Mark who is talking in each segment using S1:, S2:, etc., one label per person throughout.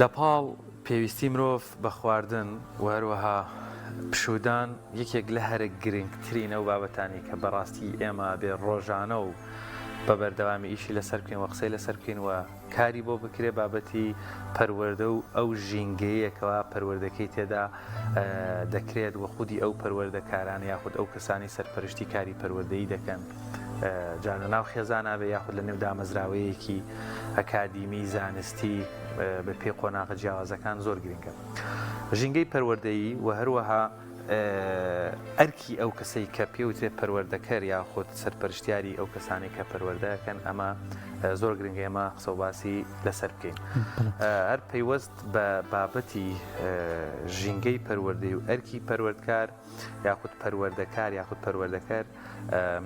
S1: لە پاڵ پێویستی مرۆڤ بە خواردن و هەروەها پشوودان، یەکێک لە هەرە گرنگترین ئەو بابەتانەی کە بەڕاستی ئێمە ئەبێ ڕۆژانە و بە بەردەوامی ئیشی لەسەر بکەین و قسەی لەسەر بکەین و کاری بۆ بکرێ بابەتی پەروەردە و ئەو ژینگەیە کەوا پەروەردەکەی تێدا دەکرێت و خودی ئەو پەروەردەکارانە یاخود ئەو کەسانی سەرپەرشتی کاری پەروەردەیی دەکەن جا لە ناو خێزانا بێ یاخود لە نێو دامەزراوەیەکی ئەکادیمی زانستی بە پێی قۆناغە جیاوازەکان زۆر گرنگە ژینگەی پەروەردەیی و هەروەها ئەرکی ئەو کەسەی کە پێوترێت پەروەردەکەر یاخود سەرپەرشتیاری ئەو کەسانی کە پەروەردەکەن ئەمە زۆر گرنگە ئێمە قسە و باسی لەسەر بکەین هەر پەیوەست بە بابەتی ژینگەی پەروەردەی و ئەرکی پەروەردکار یاخود پەروەردەکار یاخود پەروەردەکەر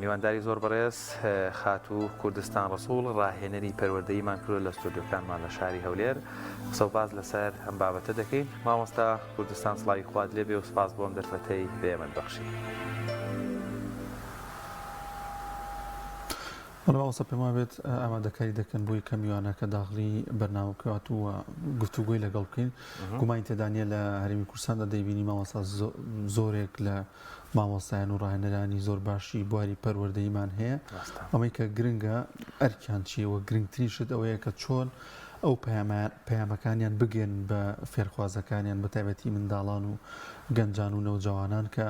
S1: میوانداری زۆر بەڕێز خاتوو کوردستان ڕەسوڵ ڕاهێنەری پەروەردەییمان کردووە لە ستۆدیۆکانمان لە شاری هەولێر قسە و باس لەسەر ئەم بابەتە دەکەین مامۆستا کوردستان سڵاوی خوات لێ بێ و سپاس بۆ ئەم دەرفەتەی بە ئێمەت بەخشی.
S2: بەڵێ مامۆستا پێم وابێت ئامادەکاری دەکەن بۆی کە میوانەکە داخلی بەرنامە بکات و گفتوگۆی لەگەڵ بکەین گومانی تێدا نییە لە هەرێمی کوردستاندا دەیبینی مامۆستا زۆرێک لە مامۆستایان و ڕاهێنەرانی زۆر باشی بواری پەروەردەییمان هەیە ئەمەی کە گرنگە ئەرکیان چییە و گرنگترین شت ئەوەیە کە چۆن ئەو پەیامەکانیان بگەن بە فێرخوازەکانیان بە تایبەتی منداڵان و گەنجان و نەوجەوانان کە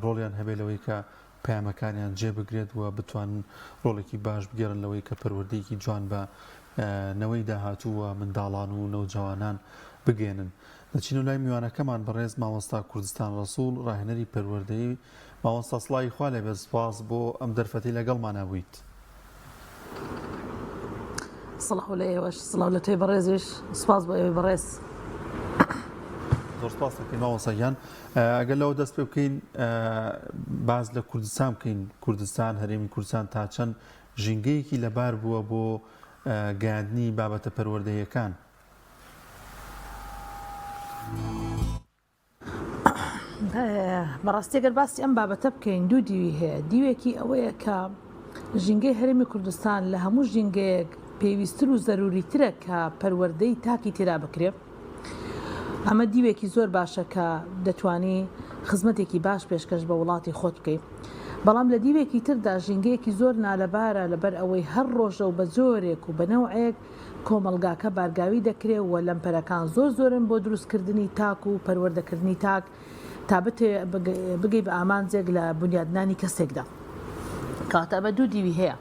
S2: ڕۆڵیان هەبێت لەوەی کە پەیامەکانیان جێ بگرێت و بتوانن ڕۆڵێکی باش بگێڕن لەوەی کە پەروەردەیەکی جوان بە نەوەی داهاتوو و منداڵان و نەوجەوانان بگەیەنن. دەچینە لای میوانەکەمان بەڕێز مامۆستا کوردستان ڕەسوڵ ڕاهێنەری پەروەردەیی. مامۆستا سڵاوی خوا لێبێت سوپاس بۆ ئەم دەرفەتەی لەگەڵمانا بوویت.
S3: سڵاو لە ئێوەش سڵاو لە تۆی بەڕێزیش سوپاس بۆ ئێوەی بەڕێز.
S2: زۆر سپاس دەکەین مامۆستا گیان. ئەگەر لەوە دەست پێ بکەین باس لە کوردستان بکەین کوردستان هەرێمی کوردستان تا چەند ژینگەیەکی لەبار بووە بۆ گەیاندنی بابەتە پەروەردەیەکان؟
S3: بەڕاستی گەر باسی ئەم بابەتە بکەین دوو دیوی هەیە دیوێکی ئەوەیە کە ژینگەی هەرێمی کوردستان لە هەموو ژینگەیەک پێویستتر و زەروریترە کە پەروەردەی تاکی تێدا بکرێ ئەمە دیوێکی زۆر باشە کە دەتوانی خزمەتێکی باش پێشکەش بە وڵاتی خۆت بکەی بەڵام لە دیوێکی تردا ژینگەیەکی زۆر نالەبارە لەبەر ئەوەی هەر ڕۆژە و بە جۆرێک و بە نەوعێک کۆمەڵگاکە بارگاوی دەکرێ و لەمپەرەکان زۆر زۆرن بۆ دروستکردنی تاک و پەروەردەکردنی تاک تا بتەوێ بگەی بە ئامانجێک لە بونیادنانی کەسێکدا. کەواتە ئەمە دوو دیوی هەیە.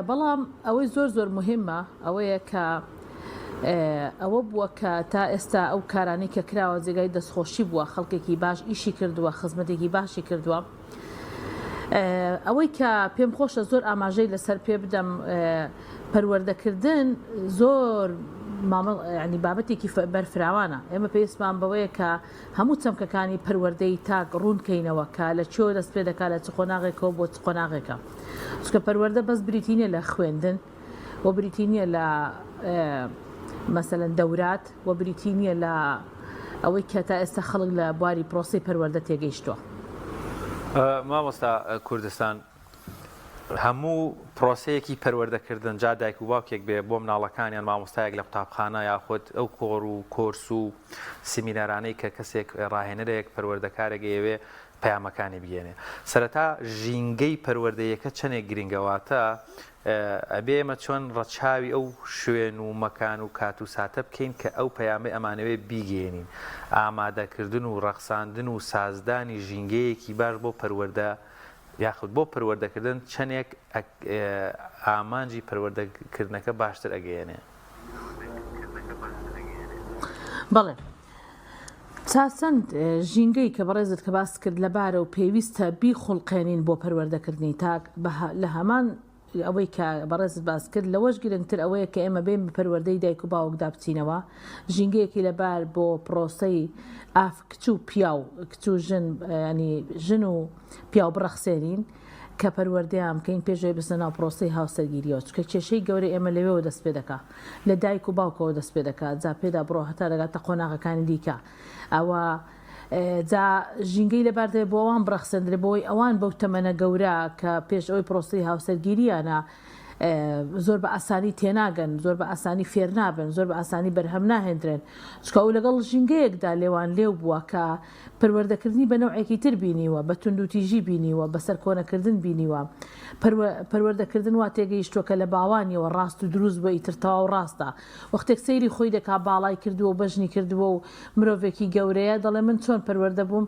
S3: بەڵام ئەوەی زۆر زۆر مهمە ئەوەیە کە ئەوە بووە کە تا ئێستا ئەو کارانەی کە کراوە جێگای دەستخۆشی بووە خەڵکێکی باش ئیشی کردووە خزمەتێکی باشی کردووە. ئەوەی کە پێم خۆشە زۆر ئاماژەی لەسەر پێ بدەم پەروەردەکردن زۆر ینی بابەتێکی بەرفراوانە ئێمە پێویستمان بەوەیە کە هەموو چەمکەکانی پەروەردەی تاک ڕوون کەینەوە کە لە کوێوە دەست پێ دەکات لە چ قۆناغێکەوە بۆ چ قۆناغێکە چونکە پەروەردە بەس بریتی نییە لە خوێندن و بریتی نییە لە مەسەلەن دەورات و بریتی نییە لە ئەوەی کە تا ئێستا خەڵک لە بواری پرۆسەی پەروەردە تێگەیشتووە.
S1: مامۆستا کوردستان هەموو پرۆسەیەکی پەروەردەکردن جا دایک و باوکێک بێ بۆ مناڵەکانیان مامۆستایەک لە قوتابخانە یاخود ئەو کۆڕ و کۆرس و سیمینارانەی کە کەسێک ڕاهێنەرێک پەروەردەکارێک ئەیەوێ پەیامەکانی بگەیەنێ سەرەتا ژینگەی پەروەردەیەکە چەندێک گرنگە واتە ئەبێ ئێمە چۆن ڕەچاوی ئەو شوێن و مەکان و کات و ساتە بکەین کە ئەو پەیامەی ئەمانەوێ بیگەیەنین ئامادەکردن و ڕەخساندن و سازدانی ژینگەیەکی باش بۆ پەروەردە یاخود بۆ پەروەردەکردن چەندێک ئامانجی پەروەردەکردنەکە باشتر ئەگەیەنێ؟
S3: بەڵێ. تا چەند ژینگەی کە بەڕێزت کە باست کرد لەبارە و پێویستە بیخوڵقێنین بۆ پەروەردەکردنی تاک لە هەمان ئەوەی کە بەڕێزت باست کرد لەوەش گرنگتر ئەوەیە کە ئێمە بێین بە پەروەردەی دایک و باوکدا بچینەوە ژینگەیەکی لەبار بۆ پرۆسەی ئاف کچ و پیاو کچ و ژن ینی ژن و پیاو بڕەخسێنین کە پەروەردەیان بکەین پێش ئەوەی بچنە ناو پرۆسەی هاوسەرگیریەوە چونکە کێشەی گەورەی ئێمە لەوێوە دەست پێ دەکا لە دایک و باوکەوە دەست پێ دەکا جا پێدا بڕۆ هەتا دەگاتە قۆناغەکانی دیکە ئەوە جا ژینگەی لەبار دەبێت بۆ ئەوان بڕەخسێندرێ بۆی ئەوان بەو تەمەنە گەورە کە پێش ئەوەی پرۆسەی هاوسەرگیریانە. زۆر بە ئاسانی تێناگەن، زۆر بە ئاسانی فێر نابن، زۆر بە ئاسانی بەرهەم ناهێندرێن، چونکە ئەو لەگەڵ ژینگەیەکدا لێوان لێو بووە کە پەروەردەکردنی بە نەوعێکی تر بینیوە، بە توندوتیژی بینیوە، بە سەرکۆنەکردن بینیوە. پەروەردەکردن وا تێگەیشتووە کە لە باوانیەوە ڕاست و دروست بووە ئیتر تەواو ڕاستە. وەختێک سەیری خۆی دەکا باڵای کردووە و بەژنی کردووە و مرۆڤێکی گەورەیە دەڵێ من چۆن پەروەردە بووم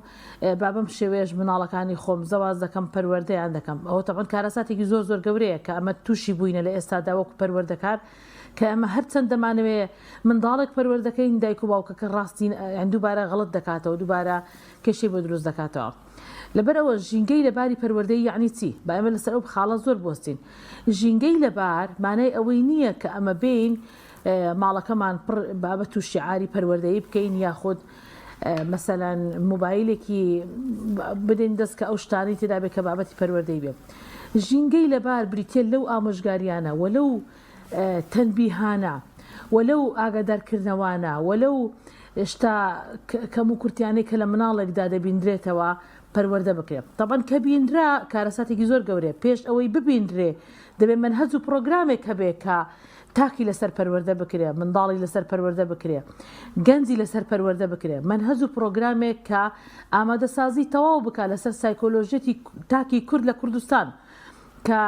S3: با بەم شێوەیەش مناڵەکانی خۆم زەواج دەکەم پەروەردەیان دەکەم. ئەوە تەبعەن کارەساتێکی زۆر زۆر گەورەیە کە ئەمە تووشی بووینە لە ئێستادا وەکو پەروەردەکار کە ئێمە هەرچەند دەمانەوێ منداڵێک پەروەردەکەین دایک و باوکەکە ڕاستی یان دووبارە غەڵەت دەکاتەوە دووبارە کێشەی بۆ دروست دەکاتەوە. لەبەرئەوە ژینگەی لەباری پەروەردەیی یەعنی چی؟ با ئێمە لەسەر ئەو خاڵە زۆر بوەستین. ژینگەی لەبار مانای ئەوەی نییە کە ئەمە بێین ماڵەکەمان پڕ بابەت و شیعاری پەروەردەیی بکەین یاخود مەسەلەن مۆبایلێکی بدەین دەست کە ئەو شتانەی تێدا بێت کە بابەتی پەروەردەی بێ. ژینگەی لەبار بریتییە لەو ئامۆژگاریانە و لەو تەنبیهانە و لەو ئاگادارکردنەوانە و لەو شتە کەموکورتیانەی کە لە مناڵێکدا دەبیندرێتەوە پەروەردە بکرێ. تەبعەن کە بینرا کارەساتێکی زۆر گەورەیە. پێش ئەوەی ببینرێ دەبێ مەنهەج و پڕۆگرامێک هەبێ کە تاکی لەسەر پەروەردە بکرێ، منداڵی لەسەر پەروەردە بکرێ، گەنجی لەسەر پەروەردە بکرێ. مەنهەج و پڕۆگرامێک کە ئامادەسازی تەواو بکا لەسەر سایکۆلۆژیەتی تاکی کورد لە کوردستان کە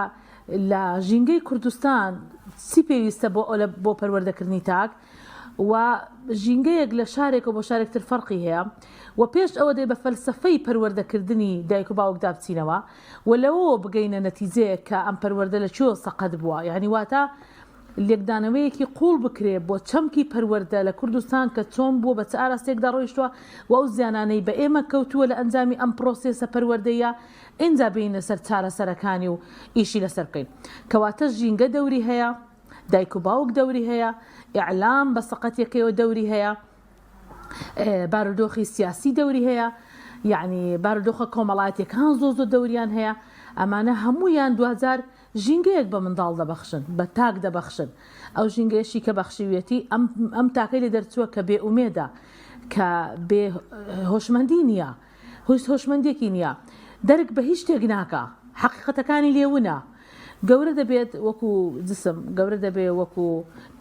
S3: لە ژینگەی کوردستان چی پێویستە بۆ بۆ پەروەردەکردنی تاک و ژینگەیەک لە شارێکەوە بۆ شارێک تر فەرقی هەیە و پێش ئەوە دەبێ بە فەلسەفەی پەروەردەکردنی دایک و باوکدا بچینەوە و لەوەوە بگەینە نەتیجەیەک کە ئەم پەروەردە لە کوێوە سەقەت بووە یانی واتە لێکدانەوەیەکی قووڵ بکرێ بۆ چەمکی پەروەردە لە کوردستان کە چۆن بووە بە چ ئاراستەیەکدا ڕۆیشتووە و ئەو زیانانەی بە ئێمە کەوتووە لە ئەنجامی ئەم پرۆسێسە پەروەردەیە ئینجا بێینە سەر چارەسەرەکانی و ئیشی لەسەر بکەین. کەواتە ژینگە دەوری هەیە، دایک و باوک دەوری هەیە، ئیعلام بە سەقەتیەکەیەوە دەوری هەیە، بارودۆخی سیاسی دەوری هەیە، یەعنی بارودۆخە کۆمەڵایەتیەکان زۆر زۆر دەوریان هەیە، ئەمانە هەموویان دواجار ژینگەیەک بە منداڵ دەبەخشن، بە تاک دەبەخشن، ئەو ژینگەیەشی کە بەخشیویەتی ئەم ئەم تاکەی لێ دەرچووە کە بێ ئومێدە، کە بێ هۆشمەندی نییە، هیچ هۆشمەندیەکی نییە، دەرک بە هیچ شتێک ناکا، حەقیقەتەکانی لێ ونە، گەورە دەبێت وەکو جسم، گەورە دەبێ وەکو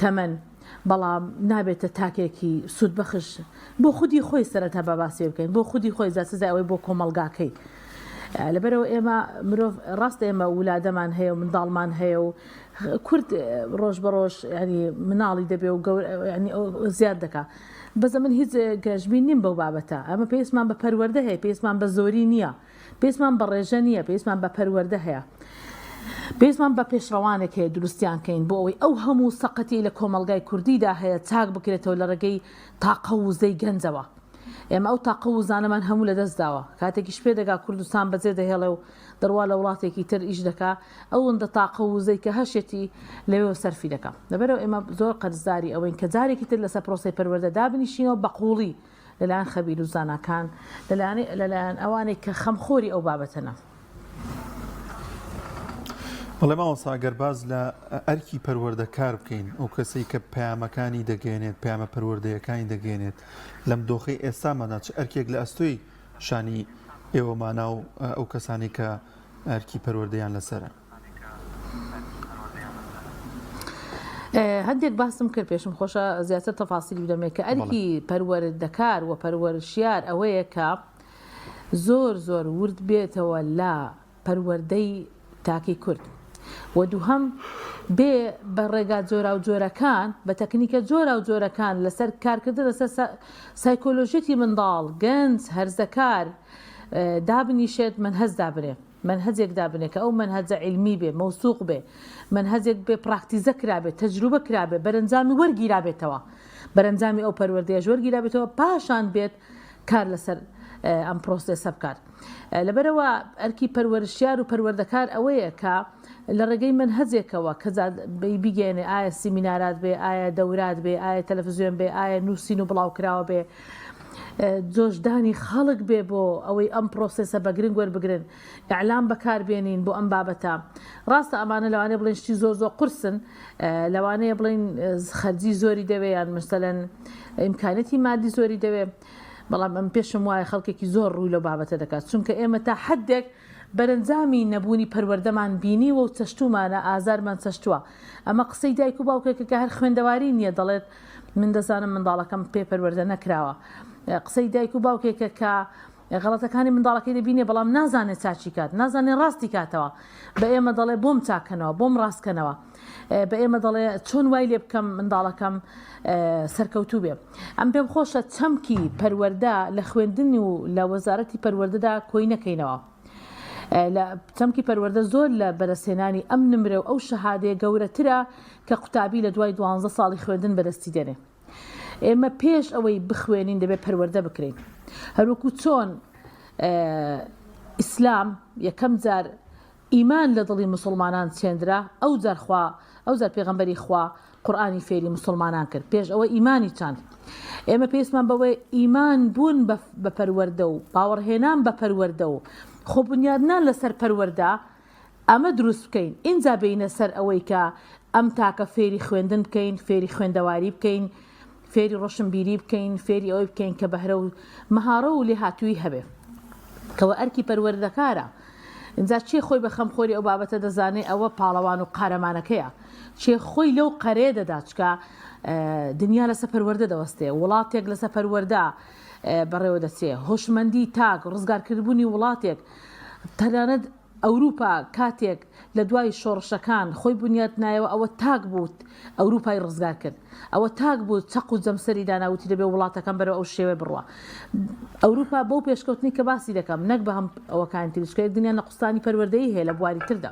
S3: تەمەن، بەڵام نابێتە تاکێکی سوودبەخش بۆ خودی خۆی سەرەتا با باسی بکەین بۆ خودی خۆی جا سزای ئەوەی بۆ کۆمەڵگاکەی لەبەرەوە ئێمە مرۆڤ ڕاستە ئێمە ولادەمان هەیە و منداڵمان هەیە و کورد ڕۆژ بە ڕۆژ ینی مناڵی دەبێ و گەور ینی زیاد دەکا بەس من هیچ گەشبین نیم بەو بابەتە ئەمە پێویستمان بە پەروەردە هەیە پێویستمان بە زۆری نییە پێویستمان بە ڕێژە نییە، پێویستمان بە پەروەردە هەیە. پێویستمان بە پێشڕەوانێک هەیە دروستیان کەین بۆ ئەوەی ئەو هەموو سەقەتیەی لە کۆمەڵگای کوردیدا هەیە چاک بکرێتەوە لە ڕێگەی تاقە و وزەی گەنجەوە. ئێمە ئەو تاقە و وزانەمان هەموو لەدەست داوە. کاتێکیش پێدەگا کوردستان بەجێ دەهێڵێ و دەڕوا لە وڵاتێکی تر ئیش دەکا، ئەوەندە تاقە و وزەی کە هەشێتی لەوێوە سەرفی دەکا. لەبەرئەوە ئێمە زۆر قەرزداری ئەوەین کە جارێکی تر لەسەر پرۆسەی پەروەردە دابنیشینەوە بە قووڵی لەلایەن خەبیر و زاناکان، لەلایەن لەلایەن ئەوانەی کە خەمخۆری ئەو بابەتەنە.
S2: بەڵێ مامۆستا گەر باس لە ئەرکی پەروەردەکار بکەین ئەو کەسەی کە پەیامەکانی دەگەێنێت پەیامە پەروەردەیەکانی دەگەێنێت لەم دۆخەی ئێستاماندا چ ئەرکێک لە ئەستۆی شانی ئێوەمانە و ئەو کەسانی کە ئەرکی پەروەردەیان لەسەرە؟
S3: هەندێک باسم کرد پێشم خۆشە زیاتر تەفاسیلی بدەمێ کە ئەرکی پەروەردەکار و پەروەرشیار ئەوەیە کە زۆر زۆر ورد بێتەوە لە پەروەردەی تاکی کورد و دووهەم بێ بە ڕێگا جۆراوجۆرەکان بە تەکنیکە جۆراوجۆرەکان لەسەر کارکردن لەسەر سایکۆلۆژیەتی منداڵ گەنج هەرزەکار دابنیشێت مەنهەج دابنێ. مەنهەجێک دابنێ کە ئەو مەنهەجە عیلمی بێ، مەوسوق بێ، مەنهەجێک بێ پراکتیزە کرابێ، تەجروبە کرابێ، بەرەنجامی وەرگیرابێتەوە، بەرەنجامی ئەو پەروەردەیەش وەرگیرابێتەوە، پاشان بێت کار لەسەر ئەم پرۆسێسە بکات. لەبەرئەوە ئەرکی پەروەرشیار و پەروەردەکار ئەوەیە کە لە ڕێگەی مەنهەجێکەوە کە بیگەیەنێ ئایا سیمینارات بێ، ئایا دەورات بێ، ئایا تەلەفزیۆن بێ، ئایا نووسین و بڵاوکراوە بێ، جۆشدانی خەڵک بێ بۆ ئەوەی ئەم پرۆسێسە بە گرنگ وەربگرن، ئیعلام بەکار بێنین بۆ ئەم بابەتە. ڕاستە ئەمانە لەوانەیە بڵێن شتی زۆر زۆر قورسن، لەوانەیە بڵێن خەرجی زۆری دەوێ یان مەسەلەن ئیمکانیەتی مادی زۆری دەوێ، بەڵام ئەم پێشم وایە خەڵکێکی زۆر ڕووی لەو بابەتە دەکات، چونکە ئێمە تا حەدێک. بەرەنجامی نەبوونی پەروەردەمان بینیوە و چەشتوومانە، ئازارمان چەشتووە. ئەمە قسەی دایک و باوکێکە کە هەر خوێندەواری نییە دەڵێت من دەزانم منداڵەکەم پێ پەروەردە نەکراوە. قسەی دایک و باوکێکە کە غەڵەتەکانی منداڵەکەی دەبینێ بەڵام نازانێ چاکی کات، نازانێ ڕاستی کاتەوە. بە ئێمە دەڵێ بۆم چاککەنەوە، بۆم ڕاستکەنەوە. بە ئێمە دەڵێ چۆن وای لێ بکەم منداڵەکەم سەرکەوتوو بێ. ئەم پێم خۆشە چەمکی پەروەردە لە خوێندن و لە وەزارەتی پەروەردەدا کۆی نەکەینەوە. لە چەمکی پەروەردە زۆر لە بەدەستهێنانی ئەم نمرە و ئەو شەهادەیە گەورەترە کە قوتابی لە دوای دوانزە ساڵی خوێندن بەدەستی دێنێ. ئێمە پێش ئەوەی بخوێنین دەبێت پەروەردە بکرێین. هەروەکو چۆن ئیسلام یەکەم جار ئیمان لە دڵی موسڵمانان چێندرا ئەوجار خوا ئەوجار پێغەمبەری خوا قورئانی فێری موسڵمانان کرد پێش ئەوە ئیمانی چاند ئێمە پێویستمان بەوەیە ئیمان بوون بە پەروەردە و باوەڕهێنان بە پەروەردە و خۆ بنیادنان لەسەر پەروەردە ئەمە دروست بکەین ئینجا بێینە سەر ئەوەی کە ئەم تاکە فێری خوێندن بکەین فێری خوێندەواری بکەین فێری ڕۆشنبیری بکەین، فێری ئەوەی بکەین کە بەهرە و مەهارە و لێهاتوویی هەبێ. کەوە ئەرکی پەروەردەکارە. ئینجا کێ خۆی بە خەمخۆری ئەو بابەتە دەزانێ ئەوە پاڵەوان و قارەمانەکەیە. کێ خۆی لەو قەرەیە دەدا چکا دنیا لەسە پەروەردە دەوەستێ، وڵاتێک لەسە پەروەردە بەڕێوە دەچێ، هۆشمەندی تاک، ڕزگارکردبوونی وڵاتێک، تەنانەت ئەوروپا کاتێک لە دوای شۆڕشەکان خۆی بنیات نایەوە ئەوە تاک بوو ئەوروپای ڕزگار کرد ئەوە تاک بوو چەق و جەمسەری دانا وتی دەبێ وڵاتەکەم بەرەو ئەو شێوەیە بڕوا ئەوروپا بەو پێشکەوتنی کە باسی دەکەم نەک بە هەم ئەوەکانی تریش کە دنیا نەقوستانی پەروەردەیی هەیە لە بواری تردا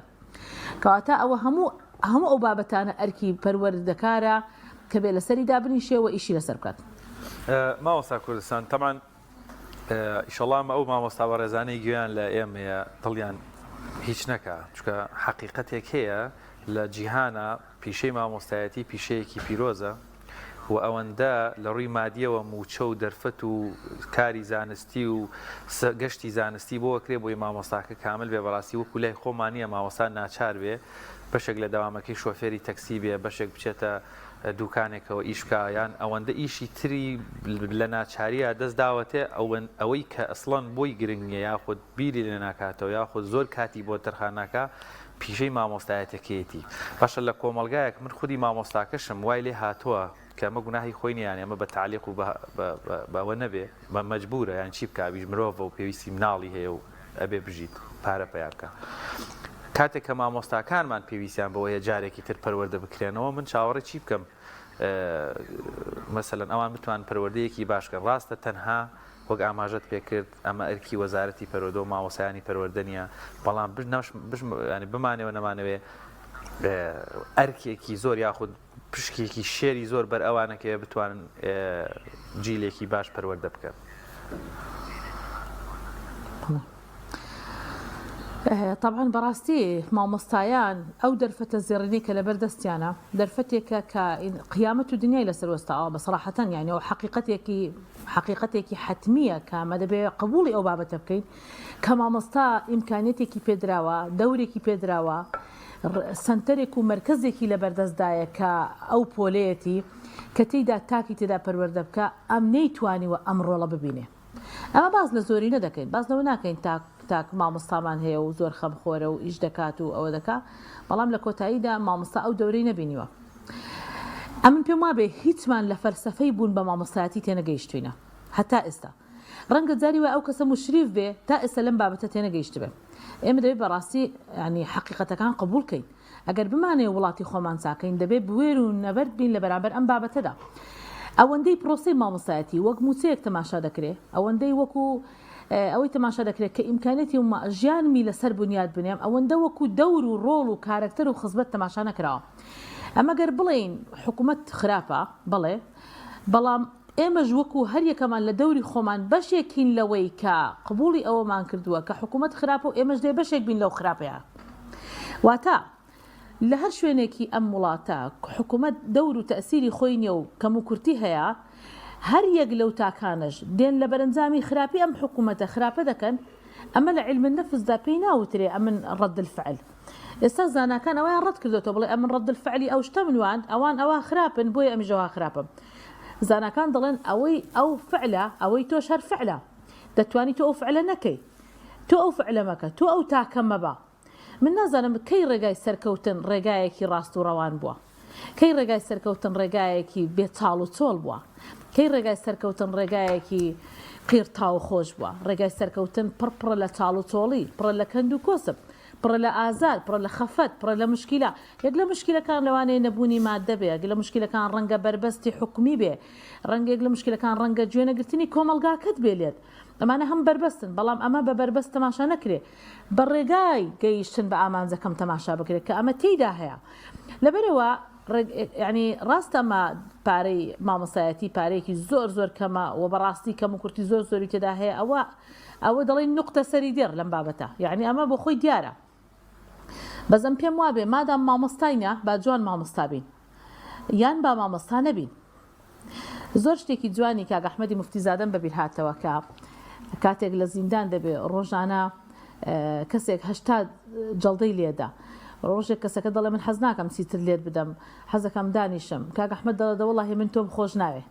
S3: کەواتە ئەوە هەموو هەموو ئەو بابەتانە ئەرکی پەروەردەکارە کە بێ لەسەری دابنیشێ و ئیشی لەسەر بکات.
S1: مامۆستا کوردستان تەبعەن ئیشەڵا ئەو مامۆستا بەڕێزانەی گوێیان لە ئێمەیە دڵیان هیچ نەکا چونکە حەقیقەتێک هەیە لە جیهانە پیشەی مامۆستایەتی پیشەیەکی پیرۆزە و ئەوەندە لە ڕووی مادیەوە موچە و دەرفەت و کاری زانستی و گەشتی زانستی بۆ کرێ بۆی مامۆستاکە کامل بێ بەڕاستی وەکو لای خۆمان نییە مامۆستا ناچار بێ بەشێک لە دەوامەکەی شۆفێری تەکسی بێ بەشێک بچێتە دوکانێکەوە ئیش بکا یان ئەوەندە ئیشی تری لە ناچاریا دەست داوەتێ ئەوەی کە ئەسڵەن بۆی گرنگ نییە یاخود بیری لێ ناکاتەوە یاخود زۆر کاتی بۆ تەرخان ناکا پیشەی مامۆستایەتەکەیەتی باشە لە کۆمەڵگایەک من خودی مامۆستاکەشم وای لێ هاتووە کە ئەمە گوناهی خۆی نییە یانی ئەمە بە تەعلیق و بە ئەوە نەبێ بە مەجبورە یان چی بکا ئەویش مرۆڤە و پێویستی مناڵی هەیە و ئەبێ بژیت پارە پەیا بکا کاتێک کە مامۆستاکانمان پێویستیان بەوە هەیە جارێکی تر پەروەردە بکرێنەوە من چاوەڕێ چی بکەم مەسەلەن ئەوان بتوان پەروەردەیەکی باش کەن ڕاستە تەنها وەک ئاماژەت پێکرد ئەمە ئەرکی وەزارەتی پەروەردە و مامۆستایانی پەروەردە نییە بەڵام بمانەوە نەمانەوێ ئەرکێکی زۆر یاخود پشکێکی شێری زۆر بەر ئەوانەکەوێ بتوانن جیلێکی باش پەروەردە بکەن.
S3: تەبعەن بەڕاستی مامۆستایان ئەو دەرفەتە زێڕینەی کە لەبەر دەستیانە دەرفەتێکە کە قیامەت و دنیای لەسەر وەستاوە بە سەراحەتەن یانی ئەو حەقیقەتێکی حەقیقەتێکی حەتمییە کە ئەمە دەبێ قبوڵی ئەو بابەتە بکەین کە مامۆستا ئیمکانیەتێکی پێدراوە دەورێکی پێدراوە سەنتەرێک و مەرکەزێکی لەبەردەستدایە کە ئەو پۆلەیەتی کە تێیدا تاکی تێدا پەروەردە بکا، ئەم نەیتوانیوە ئەم ڕۆڵە ببینێ. ئەمە باس لە زۆرینە دەکەین، باس لەوە ناکەین تاک تاک مامۆستامان هەیە و زۆر خەمخۆرە و ئیش دەکات و ئەوە دەکا، بەڵام لە کۆتاییدا مامۆستا ئەو دەورەی نەبینیوە. ئەمن پێم وابێ هیچمان لە فەلسەفەی بوون بە مامۆستایەتی تێنەگەیشتووینە هەتا ئێستا. ڕەنگە جاری وایە ئەو کەسە موشریف بێ تا ئێستا لەم بابەتە تێنەگەیشتبێ. ئێمە دەبێ بەڕاستی یانی حەقیقەتەکان قبوڵ کەین. ئەگەر بمانەوێ وڵاتی خۆمان چاکەین دەبێ بوێر و نەبەرد بین لە بەرامبەر ئەم بابەتەدا. ئەوەندەی پرۆسەی مامۆستایەتی وەک مووچەیەک تەماشا دەکرێ، ئەوەندەی وەکو ئەوەی تەماشا دەکرێ کە ئیمکانیەتی ژیانمی لەسەر بنیات بنێم، ئەوەندە وەکو دەور و ڕۆڵ و کارەکتەر و خزمەت تەماشا نەکراوە. ئەمە گەر بڵێین حکومەت خراپە، بەڵێ، بەڵام ئێمەش وەکو هەریەکەمان لە دەوری خۆمان بەشێکین لەوەی کە قبوڵی ئەوەمان کردووە کە حکومەت خراپە و ئێمەش دەبێ بەشێک بین لەو خراپەیە. واتە لە هەر شوێنێکی ئەم وڵاتە حکومەت دەور و تەئسیری خۆی نیە و کەموکورتی هەیە، هەر یەک لەو تاکانەش دێن لە بەرەنجامی خراپی ئەم حکومەتە خراپە دەکەن، ئەمە لە عیلم النفسدا پێی ناوترێ ئەمن رد الفعل. ئێستا زاناکان ئەوەیان ڕەت کردۆتەوە بڵێ ئەمن رد الفعلی ئەو شتەم نواند ئەوان ئەوا خراپن بۆیە ئەمیش ئەوها خراپم. زاناکان دەڵێن ئەوەی ئەو فعلە ئەوەی تۆش هەر فعلە دەتوانی تۆ ئەو فعلە نەکەی. تۆ ئەو فعلە مەکە، تۆ ئەو تاکە مەبە. من نازانم کەی ڕێگای سەرکەوتن ڕێگایەکی ڕاست و ڕەوان بووە؟ کەی ڕێگای سەرکەوتن ڕێگایەکی بێ چاڵ و چۆڵ بووە؟ کەی ڕێگای سەرکەوتن ڕێگایەکی قیڕتاو و خۆش بووە؟ ڕێگای سەرکەوتن پڕ پڕە لە چاڵ و چۆڵی، پڕە لە کەند و کۆسپ، پڕە لە ئازار، پڕە لە خەفەت، پڕە لە مشکیلە. یەک لە مشکیلەکان لەوانەیە نەبوونی ماددە بێ، یەک لە مشکیلەکان ڕەنگە بەربەستی حکومی بێ، ڕەنگە یەک لە مشکیلەکان ڕەنگە گوێنەگرتنی کۆمەڵگاکەت بێ لێت. ئەمانە هەم بەربەستن، بەڵام ئەمە بە بەربەست تەماشا نەکرێ، بە ڕێگای گەیشتن بە ئامانجەکەم تەماشا بکرێت کە ئەمە تێیدا هەیە. لەبەرئەوە یانی ڕاستە ئەمە پارەی مامۆستایەتی پارەیەکی زۆر زۆر کەمە و بەڕاستی کەموکورتی زۆر زۆری تێدا هەیە، ئەوە ئەوە دەڵێن نوقتە سەری دێڕ لەم بابەتە، یانی ئەمە بۆ خۆی دیارە. بەس ئەم پێم وابێ مادام مامۆستاینە با جوان مامۆستا بین یان با مامۆستا نەبین. زۆر شتێکی جوانی کاک ئەحمەدی موفتی زادەم بەبیر هاتەوە کە کاتێک لە زیندان دەبێ ڕۆژانە کەسێک هەشتا جەڵدەی لێدا ڕۆژێک کەسەکە دەڵێ من حەز ناکەم چیتر لێت بدەم حەزەکەم دانیشم کاک ئەحمەد دەڵێ دەوەڵاهی من تۆم خۆش ناوێ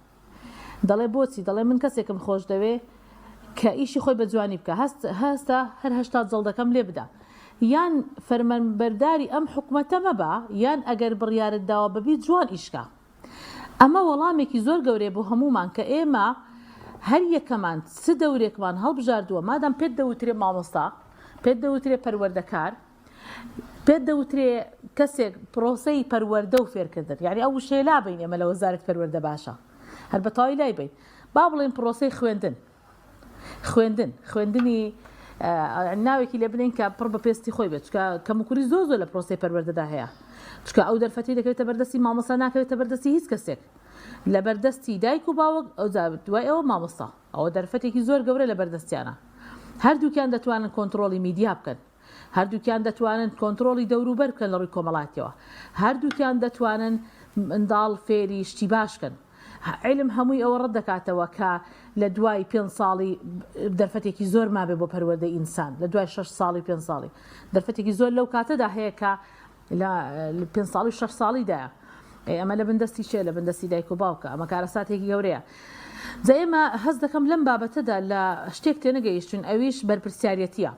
S3: دەڵێ بۆچی دەڵێ من کەسێکم خۆش دەوێ کە ئیشی خۆی بە جوانی بکە هەست هەستە هەر هەشتا جەڵدەکەم لێ بدا یان فەرمانبەرداری ئەم حکومەتە مەبە یان ئەگەر بڕیارت داوە بەبی جوان ئیشکە ئەمە وەڵامێکی زۆر گەورەیە بۆ هەموومان کە ئێمە هەر یەکەمان چ دەورێکمان هەڵبژاردووە، مادام پێت دەوترێ مامۆستا، پێت دەوترێ پەروەردەکار، پێت دەوترێ کەسێک پرۆسەی پەروەردە و فێرکردن، یانی ئەو وشەیە لابەین ئێمە لە وەزارەتی پەروەردە باشە هەر بە تەواوی لایبەین، با بڵێین پرۆسەی خوێندن. خوێندن خوێندنی ناوێکی لێ بنێین کە پڕ بە پێستی خۆی بێت چکە کەموکوری زۆر زۆر لە پرۆسەی پەروەردەدا هەیە چکە ئەو دەرفەتی دەکەوێتە بەردەستی مامۆستا ناکەوێتە بەردەستی هیچ کەسێک لە بەردەستی دایک و باوک ئەوجا دوای ئەوە مامۆستا ئەوە دەرفەتێکی زۆر گەورە لە بەردەستیانە هەردووکیان دەتوانن کۆنتڕۆڵی میدیا بکەن هەردووکیان دەتوانن کۆنتڕۆڵی دەوروبەر بکەن لە ڕووی کۆمەڵاتیەوە هەردووکیان دەتوانن منداڵ فێری شتی باش کەن عیلم هەمووی ئەوە ڕەت دەکاتەوە کە لە دوای پێنج ساڵی دەرفەتێکی زۆر مابێ بۆ پەروەردەی ئینسان لە دوای شەش ساڵی و پێنج ساڵی دەرفەتێکی زۆر لەو کاتەدا هەیە کە لە پێنج ساڵی و شەش ساڵیدایە ئەی ئەمە لە بندەستی چێ لە بندەستی دایک و باوکە ئەمە کارەساتێکی گەورەیە جا ئێمە هەست دەکەم لەم بابەتەدا لە شتێک تێنەگەیشتوین ئەویش بەرپرسیارەتیە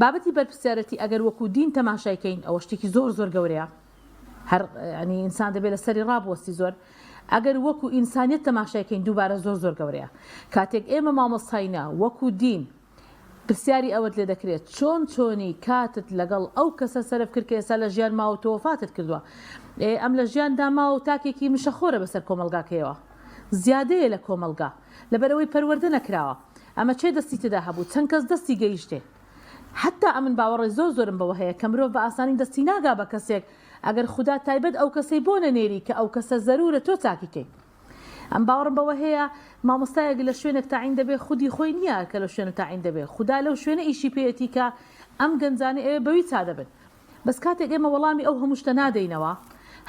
S3: بابەتی بەرپرسیارەتی ئەگەر وەکو دین تەماشای کەین ئەوە شتێکی زۆر زۆر گەورەیە هەر ینی ئینسان دەبێت لەسەری ڕابوەستی زۆر ئەگەر وەکو ئینسانیت تەماشای کەین دووبارە زۆر زۆر گەورەیە کاتێک ئێمە مامۆستاینە وەکو دین پرسیاری ئەوەت لێ دەکرێت چۆن چۆنی کاتت لەگەڵ ئەو کەسە سەرف کرد کە ئێستا لە ژیان ماوە تۆ وەفاتت کردووە ئێ ئەم لە ژیاندا ماوە و تاکێکی مشەخۆرە بەسەر کۆمەڵگاکەیەوە زیادەیە لە کۆمەڵگا لەبەرئەوەی پەروەردە نەکراوە ئەمە چێ دەستی تێدا هەبوو چەند کەس دەستی گەیشتێ حەتا ئەمن باوەڕێ زۆر زۆرم بەوە هەیە کە مرۆڤ بە ئاسانی دەستی ناگا بە کەسێک ئەگەر خودا تایبەت ئەو کەسەی بۆ نەنێری کە ئەو کەسە زەرورە تۆ چاکی کەی ئەم باوەڕم بەوە هەیە مامۆستایەک لە شوێنێک تاعین دەبێ خودی خۆی نییە کە لە شوێنە تاعین دەبێ خودا لەو شوێنە ئیشی پێیەتی کە ئەم گەنجانەی ئەوێ بەوی چا دەبن بەس کاتێک ئێمە وەڵامی ئەو هەموو شتە نادەینەوە،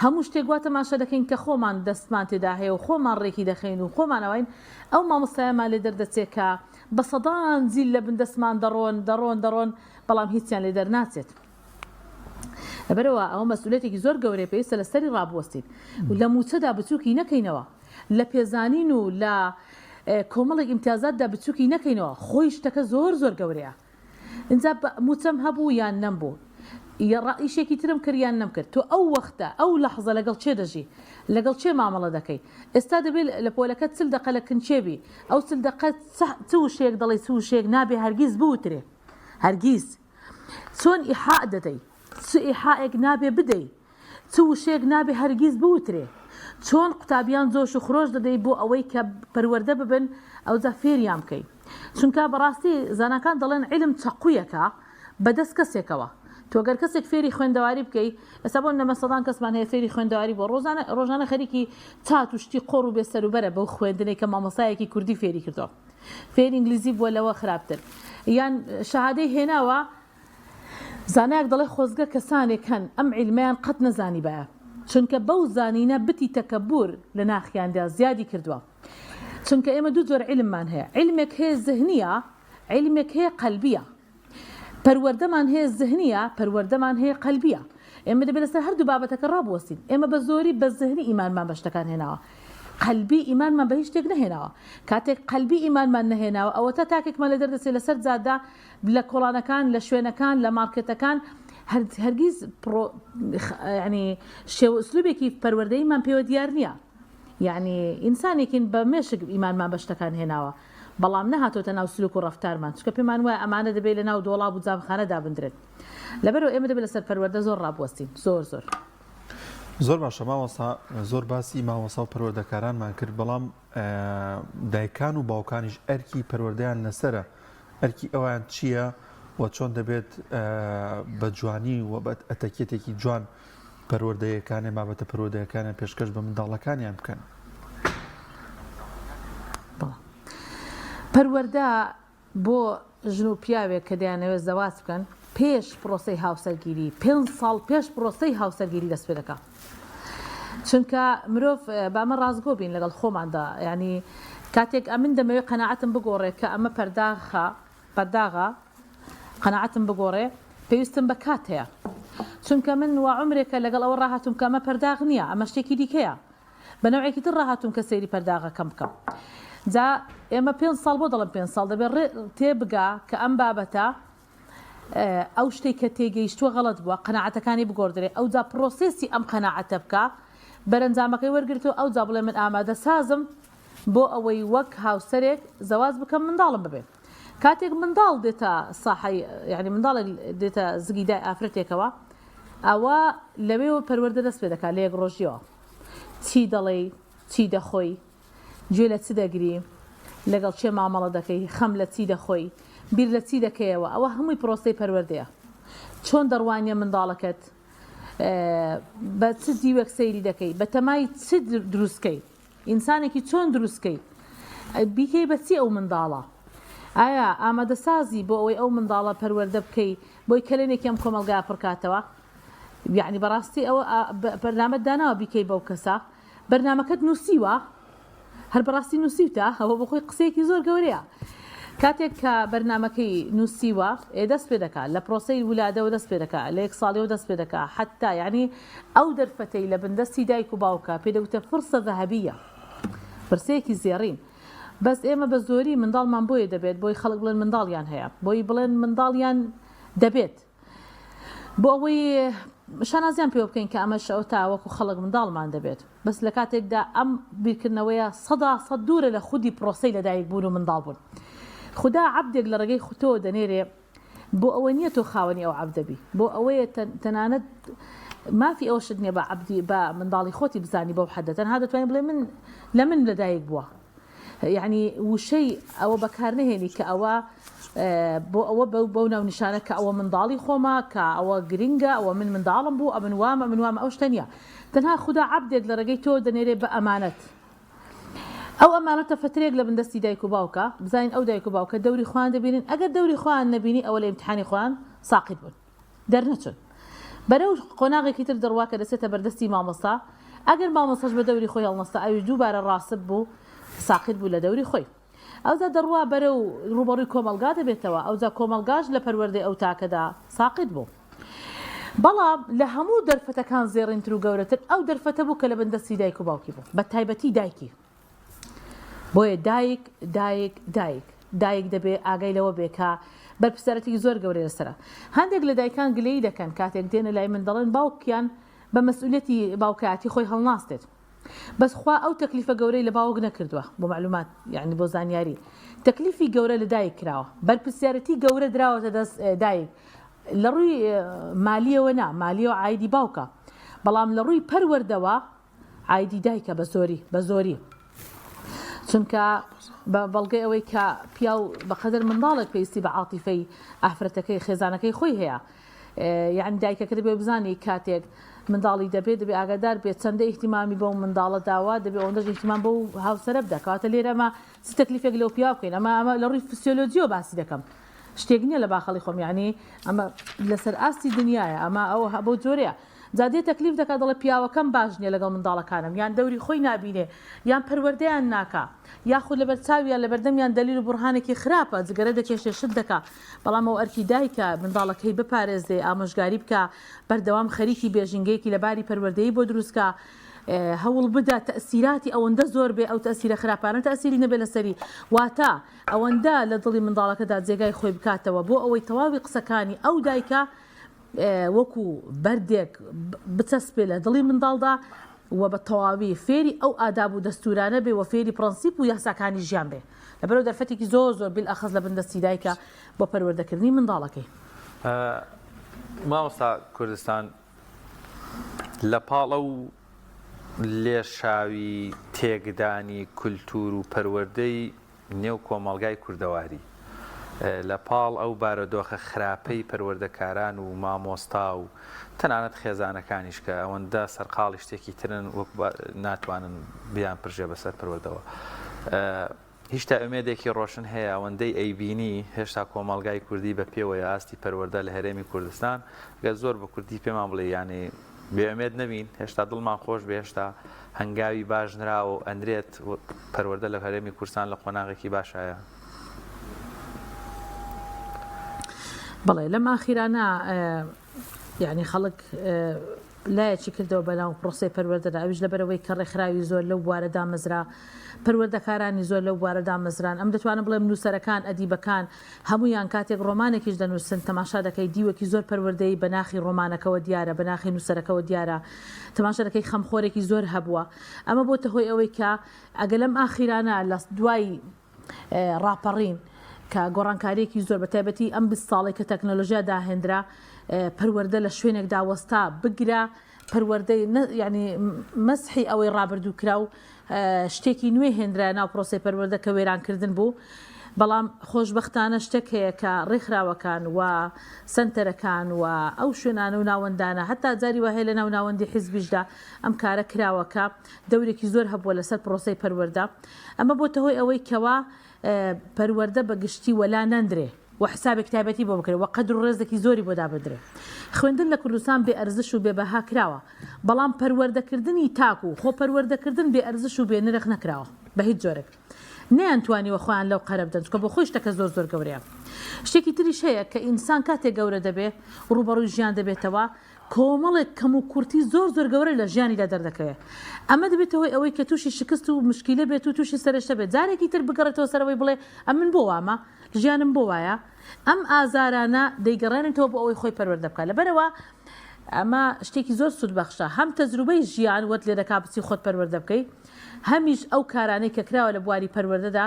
S3: هەموو شتێک وا تەماشا دەکەین کە خۆمان دەستمان تێدا هەیە و خۆمان ڕێکی دەخەین و خۆمان ئەوین، ئەو مامۆستایەمان لێ دەردەچێ کە بە سەدان جیل لە بن دەستمان دەڕۆن، دەڕۆن، دەڕۆن، بەڵام هیچیان لێ دەرناچێت. لەبەرئەوە ئەوە مەسئولیەتێکی زۆر گەورەیە پێویستە لە سەری ڕابوەستین و لە مووچەدا بچووکی نەکەینەوە، لە پێزانین و لە کۆمەڵێک ئیمتیازاتدا بچووکی نەکەینەوە، خۆی شتەکە زۆر زۆر گەورەیە. ئینجا موچەم هەبوو یان نەمبوو ئیشێکی ترم کرد یان نەمکرد تۆ ئەو وەختە ئەو لەحزە لەگەڵ کێ دەژی لەگەڵ کێ مامەڵە دەکەی ئێستا دەبێ لە پۆلەکەت چل دەقە لە کن کێ بی ئەو چل دەقە چ وشەیەک دەڵێی چ وشەیەک نابێ هەرگیز بوترێ هەرگیز چۆن ئیحاء دەدەی چ ئیحائێک نابێ بدەی چ وشەیەک نابێ هەرگیز بوترێ. چۆن قوتابیان جۆش و خرۆش دەدەی بۆ ئەوەی کە پەروەردە ببن ئەوجا فێریان بکەی. چونکە بەڕاستی زاناکان دەڵێن عیلم چەقویەکە بە دەست کەسێکەوە. تۆ گەر کەسێک فێری خوێندەواری بکەی ئێستا بۆ نمە سەدان کەسمان هەیە فێری خوێندەواری بووە ڕۆژانە ڕۆژانە خەریکی چات و شتی قۆڕ و بێ سەروبەرە بەو خوێندنەی کە مامۆستایەکی کوردی فێری کردووە. فێری ئینگلیزی بووە لەوە خراپتر. یان شەهادەی هێناوە زانایەک دەڵێ خۆزگە کەسانێک هەن ئەم عیلمەیان قەت نەزانیبایە، چونکە بەو زانینە بتی تەکەبور لە ناخیاندا زیادی کردوە. چونکە ئێمە دوو جۆر عیلممان هەیە، عیلمێک هەیە زهنیە، عیلمێک هەیە قەلبیە. پەروەردەمان هەیە زهنیە، پەروەردەمان هەیە قەلبیە. ئێمە دەبێت لەسەر هەردوو بابەتەکە ڕابوەستین. ئێمە بە زۆری بە زهنی ئیمانمان بە شتەکان هێناوە. قەلبی ئیمانمان بە هیچ شتێک نەهێناوە. کاتێک قەلبی ئیمانمان نەهێناوە ئەوەتا تاکێکمان لێ دەردەچێت لەسەر جادە، لە کۆڵانەکان، لە شوێنەکان، لە مارکێتەکان، هەرگیز پڕۆ یانی شێوە ئسلوبێکی پەروەردەییمان پێوە دیار نییە. یانی ئینسانێکین بە مێشک ئیمانمان بە شتەکان هێناوە بەڵام نەهاتۆتە ناو سلوک و ڕەفتارمان چونکە پێمان وایە ئەمانە دەبێت لە ناو دۆڵاب و جامخانە دابندرێن. لەبەرئەوە ئێمە دەبێت لەسەر پەروەردە زۆر ڕابوەستین زۆر زۆر.
S2: زۆر باشە مامۆستا زۆر باسی مامۆسا و پەروەردەکارانمان کرد بەڵام دایکان و باوکانیش ئەرکی پەروەردەیان لەسەرە ئەرکی ئەوان چییە و چۆن دەبێت بە جوانی و بە ئەتەکێتێکی جوان پەروەردەیەکانێ بابەتە پەروەردەیەکانیان پێشکەش بە منداڵەکانیان بکەن
S3: پەروەردە بۆ ژن و پیاوێک کە دەیانەوێت زەواج بکەن پێش پرۆسەی هاوسەرگیری پێنج ساڵ پێش پرۆسەی هاوسەرگیری دەست پێ دەکا چونکە مرۆڤ بامە ڕاستگۆ بین لەگەڵ خۆماندا ینی کاتێک ئەمن دەمەوێت قەنەعەتم بگۆڕێ کە ئەمە پەرداخە پەرداغە قەنەعەتم بگۆڕێ پێویستم بە کات هەیە چونکە من وا عمرێکە لەگەڵ ئەوە ڕاهاتوم کە ئەمە پەرداغ نییە ئەمە شتێکی دیکەیە بە نەوعێکی تر ڕاهاتووم کە سەیری پەرداغەکەم بکەم. جا ئێمە پێنج ساڵ بۆ دەڵێم پێنج ساڵ دەبێت ڕێ تێبگا کە ئەم بابەتە ئەو شتێک کە تێگەیشتووە غەڵەت بووە قەناعەتەکانی بگۆڕدرێ ئەوجا پرۆسێسی ئەم قەناعەتە بکا بەرەنجامەکەی وەرگرتەوە ئەوجا بڵێ من ئامادە سازم بۆ ئەوەی وەک هاوسەرێک زەواج بکەم منداڵم ببێ کاتێک منداڵ دێتە ساحەی یعنی منداڵێک دێتە زگی دای ئافرەتێکەوە ئەوە لەوێوە پەروەردە دەست پێ دەکات لە یەک ڕۆژیەوە چی دەڵێی، چی دەخۆی، گوێ لە چ دەگری، لەگەڵ کێ مامەڵە دەکەی، خەم لە چی دەخۆی، بیر لە چی دەکەیەوە، ئەوە هەمووی پرۆسەی پەروەردەیە. چۆن دەڕوانیە منداڵەکەت، بە چ دیوێک سەیری دەکەی، بە تەمای چ دروستکەی، ئینسانێکی چۆن دروستکەی، بیکەی بە چی ئەو منداڵە؟ ئایا ئامادەسازی بۆ ئەوەی ئەو منداڵە پەروەردە بکەی بۆی کەلێنێکی ئەم کۆمەڵگایە پڕکاتەوە؟ یەعنی بەڕاستی ئەوە بەرنامەت داناوە بیکەی بەو کەسە بەرنامەکەت نووسیوە هەر بەڕاستی نووسیوتە ئەوە بۆ خۆی قسەیەکی زۆر گەورەیە کاتێک کە بەرنمەکەی نووسیوە ئێ دەست پێ دەکات لە پرۆسەی ولادەوە دەست پێ دەکات لە یەک ساڵیەوە دەست پێ دەکات حتا یعنی ئەو دەرفەتەی لە بندەستی دایک و باوکە پێ دەگوتە فرسە ذەهەبیە پرسەیەکی زێڕین بەس ئێمە بە زۆری منداڵمان بۆیە دەبێت بۆی خەڵک بڵێن منداڵیان هەیە بۆی بڵێن منداڵیان دەبێت بۆ ئەوەی شانازیان پێوە بکەین کە ئەمەش ئەوتا وەکو خەڵک منداڵمان دەبێت بەس لە کاتێکدا ئەم بیرکردنەوەیە سەدا سەد دوورە لە خودی پرۆسەی لەدایک بوون و منداڵ بوون خودا عەبدێک لە ڕێگەی خوتەوە دەنێرێ بۆ ئەوە نییە تۆ خاوەنی ئەو عەبدە بی بۆ ئەوەیە تەنانەت مافی ئەوەشت نییە بە عەبدی بە منداڵی خۆتی بزانی بەو حەدە تەنها دەتوانین بڵێ من لە من لەدایک بووە یەعنی وشەی ئەوە بەکار نەهێنی کە ئەوە بۆ ئەوە بەو بەو ناونیشانە کە ئەوە منداڵی خۆمە کە ئەوە گرنگە ئەوە من منداڵم بوو ئەمن وام ئەمن وام ئەو شتە نییە تەنها خودا عەبدێک لە ڕێگەی تۆ دەنێرێ بە ئەمانەت ئەو ئەمانەتە فترێک لە بندەستی دایک و باوکە بزانین ئەو دایک و باوکە دەوری خۆیان دەبینن ئەگەر دەوری خۆیان نەبینی ئەوە لە ئیمتحانی خۆیان ساقیت بوون دەرنەچون بەرەو قۆناغێکی تر دەڕوا کە دەچێتە بەردەستی مامۆستا ئەگەر مامۆستاش بە دەوری خۆی هەڵنەستا ئەویش دووبارە ڕاسب بوو ساقیت بوو لە دەوری خۆی ئەوجا دەڕوا بەرەو ڕووبەڕووی کۆمەڵگا دەبێتەوە ئەوجا کۆمەڵگاش لە پەروەردەی ئەو تاکەدا ساقیت بوو بەڵام لە هەموو دەرفەتەکان زێڕینتر و گەورەتر ئەو دەرفەتە بوو کە لە بن دەستی دایک و باوکی بوو بە تایبەتی دایکی بۆیە دایک دایک دایک دایک دەبێ ئاگای لەوە بێ کە بەرپرسیارەتێکی زۆر گەورەی لەسەرە. هەندێک لە دایکان گلەیی دەکەن کاتێک دێنە لای من دەڵێن باوکیان بە مەسئولیەتی باوکایەتی خۆی هەڵناستێت. بەس خوا ئەو تەکلیفە گەورەی لە باوک نەکردووە بۆ مەعلومات یانی بۆ زانیاری تەکلیفی گەورە لە دایک کراوە بەرپرسیارەتی گەورە دراوەتە دەست دایک لە ڕووی مالیەوە نا مالیەوە عایدی باوکە بەڵام لە ڕووی پەروەردەوە عایدی دایکە بە زۆری بە زۆری چونکە بە بەڵگەی ئەوەی کە پیاو بەقەدەر منداڵێک پێویستی بە عاتیفەی ئافرەتەکەی خێزانەکەی خۆی هەیە یعنی دایکەکە دەبێ بزانی کاتێک منداڵی دەبێت دەبێ ئاگادار بێت چەندە ئیهتیمامی بەو منداڵە داوە دەبێ ئەوەندەش ئیهتیمام بەو هاوسەرە بدە کەواتە لێرە ئەمە چ تەکلیفێک لەو پیاو بکەین ئەمە ئەمە لە ڕووی فسیۆلۆجیەوە باسی دەکەم شتێک نییە لە باخەڵی خۆم یعنی ئەمە لەسەر ئاستی دنیاە ئەمە ئەو بەو جۆرەیە جا دێ تەکلیف دەکا دەڵێ پیاوەکەم باش نیە لەگەڵ منداڵەکانم یان دەوری خۆی نابینێ یان پەروەردەیان ناکا یاخود لەبەر چاویان لەبەردەمیان دەلیل و بوڕهانێکی خراپە جگەرە دەکێشێ شت دەکا بەڵام ئەو ئەرکی دایکە منداڵەکەی بپارێزێ ئامۆژگاری بکا بەردەوام خەریکی بێ ژینگەیەکی لەباری پەروەردەیی بۆ دروست کا. هەوڵ بدا تەئسیراتی ئەوەندە زۆر بێ ئەو تەئسیرە خراپانە تەئسیری نەبێ لەسەری واتە ئەوەندە لە دڵی منداڵەکەدا جێگای خۆی بکاتەوە بۆ ئەوەی تەواوی قسەکانی ئەو دایکە وەکو بەردێک بچەسپێ لە دڵی منداڵدا و بە تەواوی فێری ئەو ئاداب و دەستورانە بێ و فێری پرەنسیپ و یاساکانی ژیان بێ لەبەرئەوە دەرفەتێکی زۆر زۆر بیلئەخەس لە بن دەستی دایکە بۆ پەروەردەکردنی منداڵەکەی.
S1: مامۆستا کوردستان لە پاڵ ئەو لێشاوی تێکدانی کولتوور و پەروەردەی نێو کۆمەڵگای کوردەواری، لە پاڵ ئەو بارۆدۆخە خراپەی پەروەردەکاران و مامۆستا و تەنانەت خێزانەکانیش کە ئەوەندە سەرقاڵی شتێکی ترن وەک ناتوانن بیانپرژێ بەسەر پەروەردەوە. هیشتا ئومێدێکی ڕۆشن هەیە ئەوەندەی ئەیبینی هێشتا کۆمەڵگای کوردی بە پێوەیە ئاستی پەروەردە لە هەرێمی کوردستان گەر زۆر بە کوردی پێمان بڵێ یانی بێ ئومێد نەبین هێشتا دڵمان خۆش بێ هێشتا هەنگاوی باش نراوە و ئەنرێت پەروەردە لە هەرێمی کوردستان لە قۆناغێکی باشایە.
S3: بەڵێ لەم ئاخیرانە یانی خەڵک لایەکی کردەوە بە ناو پرۆسەی پەروەردەدا، ئەویش لەبەرئەوەی کە ڕێکخراوی زۆر لەو بوارە دامەزرا، پەروەردەکارانی زۆر لەو بوارە دامەزران، ئەم دەتوانم بڵێم نووسەرەکان، ئەدیبەکان، هەموویان کاتێک ڕۆمانێکیش دەنووسن تەماشا دەکەی دیوێکی زۆر پەروەردەیی بە ناخی ڕۆمانەکەوە دیارە، بە ناخی نووسەرەکەوە دیارە، تەماشا دەکەی خەمخۆرێکی زۆر هەبووە. ئەمە بۆتە هۆی ئەوەی کە ئەگەر لەم ئاخیرانە لە دوای ڕاپەڕین کە گۆڕانکارییەکی زۆر بە تایبەتی ئەم 20 ساڵەی کە تەکنەلۆژیا داهێنرا پەروەردە لە شوێنێکدا وەستا بگرە پەروەردەی ینی مەسحی ئەوەی ڕابردوو کرا و شتێکی نوێ هێنرا ناو پرۆسی پەروەردە کە وێرانکردن بوو. بەڵام خۆشببختانە شتێک هەیە کە ڕێکخراوەکان و سنتەرەکان و ئەو شوێنانە و ناوەندانە هەتا جاری وهەیە لە ناو ناوەندی حیزبیشدا ئەم کارە کراوە کە دەورێکی زۆر هەبووە لەسەر پرۆسەی پەروەردە. ئەمە بۆتە هۆی ئەوەی کەوا پەروەردە بە گشتی وەلا نەندرێ و حسابێک تایبەتی بۆ بکرێ و قەدر و ڕێزێکی زۆری بۆ دابندرێ. خوێندن لە کوردستان بێ ئەرزش و بێ بەها کراوە، بەڵام پەروەردەکردنی تاک و خۆ پەروەردەکردن بێ ئەرزش و بێ نرخ نەکراوە بە هیچ جۆرێک. نەیانتوانیوە خۆیان لەو قەرە بدەن چونکە بۆ خۆی شتەکە زۆر زۆر گەورەیە. شتێکی تریش هەیە کە ئینسان کاتێک گەورە دەبێ و ڕووبەڕووی ژیان دەبێتەوە کۆمەڵێک کەموکورتی زۆر زۆر گەورە لە ژیانیدا دەردەکەوێت، ئەمە دەبێتە هۆی ئەوەی کە تووشی شکست و مشکیلە بێت و تووشی سەرێشە بێت، جارێکی تر بگەڕێتەوە سەر ئەوەی بڵێ ئەمن بۆ وامە؟ ژیانم بۆ وایە؟ ئەم ئازارانە دەیگەڕێنێتەوە بۆ ئەوەی خۆی پەروەردە بکات، لەبەرئەوە ئەمە شتێکی زۆر سوودبەخشە، هەم تەجروبەی ژیان وەت لێدەکات بچی خۆت پەروەردە بکەی، هەمیش ئەو کارانەی کە کراوە لە بواری پەروەردەدا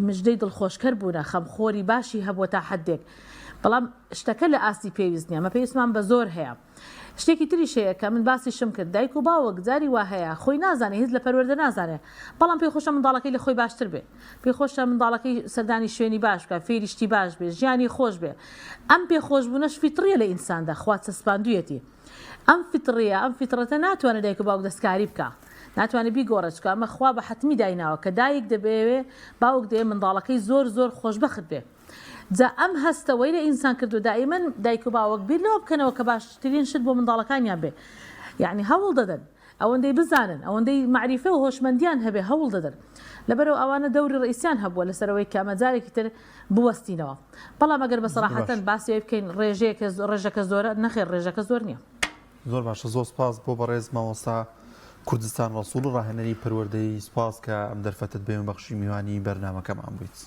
S3: مژدەی دڵخۆشکەر بوونە، خەمخۆری باشی هەبووە تا حەدێک، بەڵام شتەکە لە ئاستی پێویست نییە، ئەمە پێویستمان بە زۆر هەیە. شتێکی تریش هەیە کە من باسیشم کرد، دایک و باوک جاری وا هەیە خۆی نازانێ، هیچ لە پەروەردە نازانێ، بەڵام پێی خۆشە منداڵەکەی لە خۆی باشتر بێ، پێی خۆشە منداڵەکەی سەردانی شوێنی باش بکا، فێری شتی باش بێ، ژیانی خۆش بێ. ئەم پێخۆشبوونەش فیتڕییە لە ئینساندا، خوا چەسپاندوویەتی. ئەم فیتڕییە، ئەم فیتڕەتە ناتوانێ دایک و باوک دەستکاری بکا، ناتوانێ بیگۆڕێ، چونکە ئەمە خوا بە حەتمی دایناوە کە دایک دەبەیەوێ، باوک دەیەوێ منداڵەکەی زۆر زۆر خۆشبەخت بێ. جا ئەم هەستە وەی لە ئینسان کردوە دائیمەن دایک و باوک بیر لەوە بکەنەوە کە باشترین شت بۆ منداڵەکانیان بێ یەعنی هەوڵ دەدەن ئەوەندەی بزانن ئەوەندەی مەعریفە و هۆشمەندیان هەبێ هەوڵ دەدەن لەبەرئەوە ئەوانە دەوری ڕئیسیان هەبووە لەسەر ئەوەی کە ئەمە جارێکی تر بوەستینەوە بەڵام ئەگەر بە سەراحەتەن باسی ئەوەی بکەین ڕێژەیەکە ڕێژەکە زۆرە نەخێر ڕێژەکە زۆر نییە.
S2: زۆر باشە زۆر سپاس بۆ بەڕێز مامۆستا کوردستان ڕەسوڵ ڕاهێنەری پەروەردەیی سپاس کە ئەم دەرفەتت بێمە بەخشی میوانی بەرنامەکەمان بوویت.